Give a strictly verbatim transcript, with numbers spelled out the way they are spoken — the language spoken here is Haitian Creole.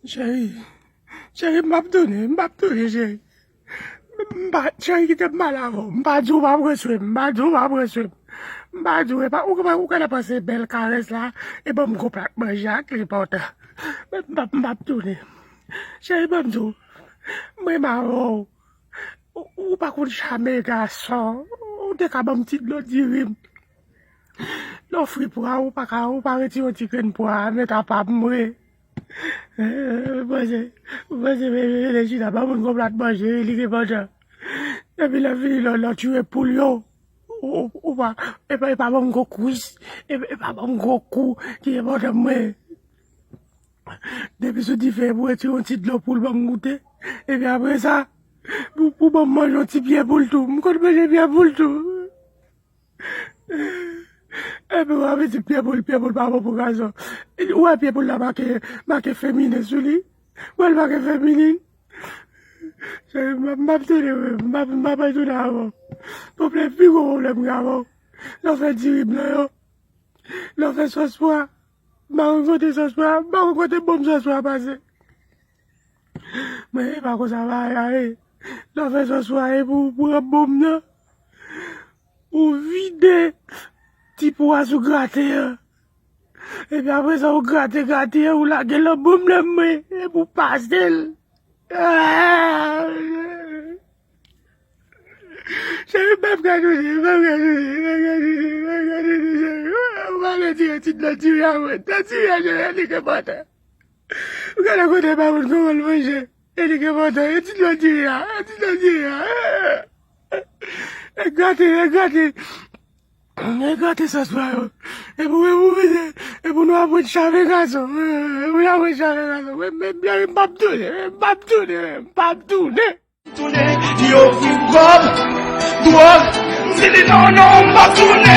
Cheri, cheri, m p ap tounen, m p ap tounen, cheri. M pa, cheri, kite m pale avè w. M pa di w pa pran swen m, m pa di w pa pran swen m. M pa di w, e pa, ou, ou, ou ka panse bèl karès la, e ban m gwo plat manje a ki enpòtan. Men m p ap, m p ap tounen. Cheri, ban m di w, m renmen avè w. Ou, ou pa konn chame gason. Ou te ka ban m ti dlo diri m. Lè w fri pwa, ou pa ka, ou pa retire yon ti grenn pwa, men ta pa m vre. Eh, manje, manje, manje, manje, chita, ba moun gwo plat manje, li gen pandan. Epi lè fini, lè, lè w tire poul yo, ou, ou, ou pa, e pa, e pa ban m gwo kwis, e, e pa ban m gwo kou, ki enpòtan mwen. Depi sou dife, pou retire yon ti dlo poul ban m goute. Epi apre sa, pou, pou ban m manje yon ti pye poul tou. M konn manje pye poul tou. Epi w ap di pye poul, pye poul pa bon pou gason. Ou wè pye poul la make, make feminen sou li. Ou wè l make feminen. Cheri, m ap, m ap tounen, wi. M ap, m ap retounen avè w. Pwoblèm, pi gwo pwoblèm m gen avè w. Lè w fè diri blan yo, lè w fè sòs pwa, m pa konn kote sòs pwa, m pa konn kote bonm sòs pwa pase. Men e pa konsa bagay la ye. Lè w fè sòs pwa, e pou w pran bonm nan, ou vide ti po a sou graten an. Epi apre sa, ou grate, grate, ou lage l nan bonm nan men, epi ou pase l. Ah! Cheri, m p ap ka tounen, m p ap ka tounen, m p ap ka tounen, m p ap ka tounen, cheri. Ou pa vle tire ti dlo diri a mwen. Dlo diri a, cheri, li gen pòtan. Ou gade kote pa moun kòman l manje. E li gen pòtan. E ti dlo diri a, e ti dlo diri a. E gate, e gate. E gate sòs pwa yo. E pou, e pou mete, e pou nou aprann chame gason. E pou nou aprann chame gason. Men, men, men, m p ap tounen, m p ap tounen, m p ap tounen. Tounen, yo vin kòb, dwòg, m di li non, non, m p ap tounen.